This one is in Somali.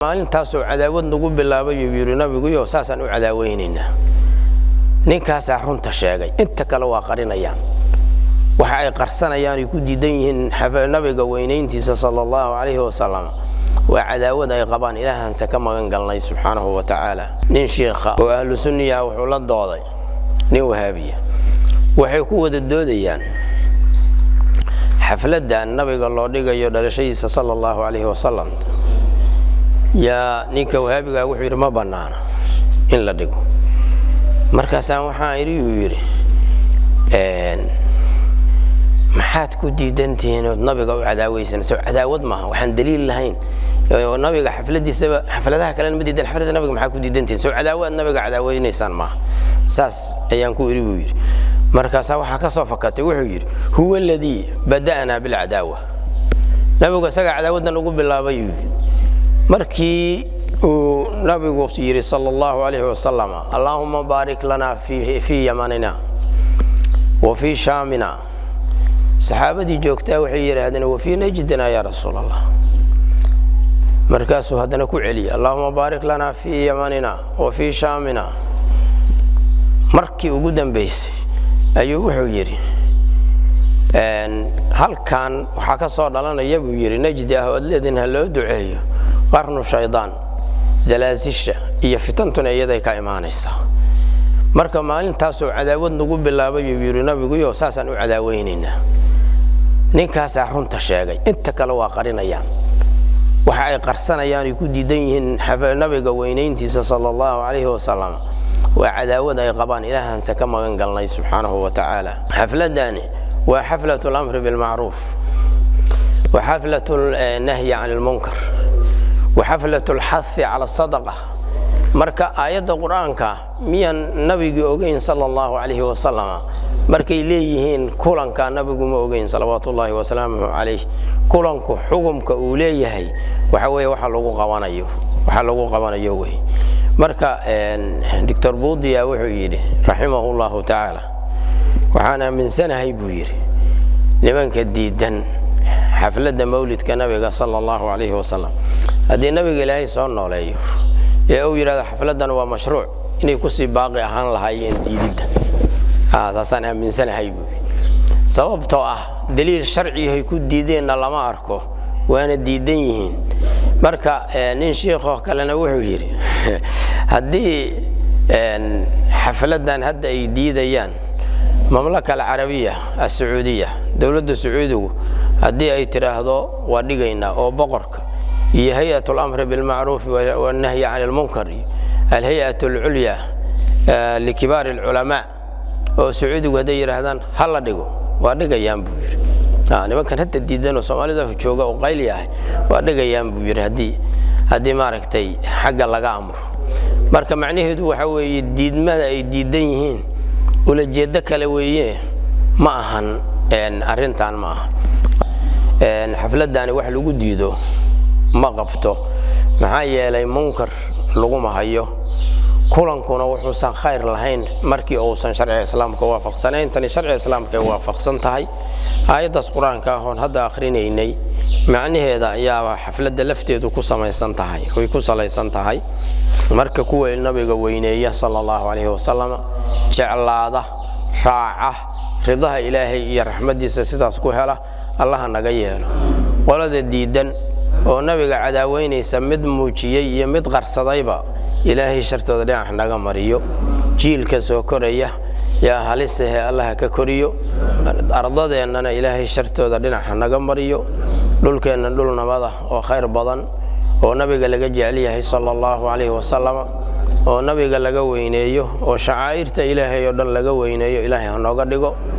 Maalintaasoo cadaawad nagu bilaabay yuu yidhi nabiguyo, saasaan u cadaawaynaynaa. Ninkaasaa runta sheegay, inta kale waa qarinayaan. Waxa ay qarsanayaan ay ku diidan yihiin nabiga weynayntiisa sala allahu calayhi wasalam waa cadaawad ay qabaan. Ilaahanse ka magan galnay subxaanahu wa tacaala. Nin shiikha oo ahlu sunniyaha wuxuu la dooday nin wahaabiya. Waxay ku wada doodayaan xafladan nabiga loo dhigayo dhalashadiisa sala allahu calayhi wasalam. Yaa ninka wahaabigaa wuxuu yidhi ma bannaana in la dhigo. Markaasaan waxaan idhi, uu yidhi, maxaad ku diidantihiin ood nabiga u cadaaweysan? Soo cadaawad maaha waxaan daliil lahayn oo nabiga xafladiisaba, xafladaha kalena ma diidan, xafladda nabiga maxaa ku diidantihiin? Soo cadaawaad nabiga cadaaweynaysaan maaha? Saas ayaan ku idhi, buu yidhi. Markaasaa waxaa ka soo fakatay, wuxuu yidhi, huwa aladii bada'naa bilcadaawa, nabigu isagaa cadaawaddan ugu bilaabay, uu yidhi. Markii uu nabigu yidhi sala allahu calayhi wasalam, allaahuma baarik lana fii yamanina wa fii shaamina, saxaabadii joogtaa waxay yidhaahdeen, wa fii najdina yaa rasuul Allah. Markaasuu haddana ku celiyey, allahuma baarik lana fii yamanina wa fii shaamina. Markii ugu dambaysay ayuu wuxuu yidhi, halkan waxaa ka soo dhalanaya, buu yidhi, najdi ah ood leedin ha loo duceeyo, qarnu shaydaan, zalaasisha iyo fitantuna iyaday ka imaanaysaa. Marka maalintaasoo cadaawad nagu bilaabay yuu yidhi nabiguyo, saasaan u cadaawaynaynaa. Ninkaasaa runta sheegay, inta kale waa qarinayaan. Waxa ay qarsanayaan ay ku diidan yihiin nabiga weynayntiisa sala allahu calayhi wasalam waa cadaawad ay qabaan. Ilaahanse ka magan galnay subxaanahu wa tacaala. Xafladani waa xaflat lamri bilmacruuf wa xaflat nahyi can lmunkar wa xaflat lxathi cala sadaqa. Marka aayadda qur-aanka miyaan nabigii ogeyn sala allahu calayhi wasalam? Markay leeyihiin kulanka nabigu ma ogeyn salawaatu ullaahi wasalaamuhu calayh, kulanku xukumka uu leeyahay waxa weeye waxa lagu qabanayo, waxa lagu qabanayo wey. Marka Doctor Buudiya wuxuu yidhi raximahu llahu tacaala, waxaan aaminsanahay, buu yidhi, nimanka diidan xafladda mawlidka nabiga sala allahu calayhi wasalam, haddii nabiga ilaahay soo nooleeyo ee uu yidhahdo xafladdan waa mashruuc, inay kusii baaqi ahaan lahaayeen diididda. Saasaan aaminsanahay, buu yidhi, sababtoo ah daliil sharciyahay ku diideenna lama arko, waana diidan yihiin. Marka nin shiikhoo kalena wuxuu yidhi, haddii xafladdan hadda ay diidayaan mamlaka alcarabiya asacuudiya, dowladda sacuudigu haddii ay tidhaahdo waa dhigaynaa, oo boqorka iyo hay-at alamri bilmacruufi wannahyi can ilmunkar iyo alhay-at alculya likibaari alculamaa oo sacuudigu hadday yidhaahdaan ha la dhigo, waa dhigayaan, buu yidhi. Nimankan hadda diidanoo soomaalida jooga oo qayli ahay waa dhigayaan, buu yidhi, haddii maaragtay xagga laga amro. Marka macnaheedu waxa weeye diidmada ay diidan yihiin ulajeedo kale weeye, ma ahan arrintan, ma aha xafladani wax lagu diido ma qabto. Maxaa yeelay munkar laguma hayo, kulankuna wuxuusan khayr lahayn markii uusan sharciga islaamka waafaqsanayn. Tani sharciga islaamka ay waafaqsan tahay. Aayaddaas qur-aanka ah oon hadda akhrinaynay macnaheeda ayaaba xafladda lafteedu ku samaysan tahay, way ku salaysan tahay. Marka kuwa nabiga weyneeya sala allahu calayhi wasalam, jeclaada, raaca, ridaha ilaahay iyo raxmaddiisa sidaas ku hela, allaha naga yeelo. Qolada diidan oo nabiga cadaaweynaysa, mid muujiyey iyo mid qarsadayba, ilaahay shartooda dhinac naga mariyo. Jiilka soo koraya yaa halisahe allaha ka koriyo. Ardadeennana ilaahay shartooda dhinaca naga mariyo. Dhulkeenna dhul nabada oo khayr badan oo nabiga laga jecel yahay sala allahu calayhi wasalam oo nabiga laga weyneeyo oo shacaa'irta ilaahay oo dhan laga weyneeyo, ilaahay ha nooga dhigo.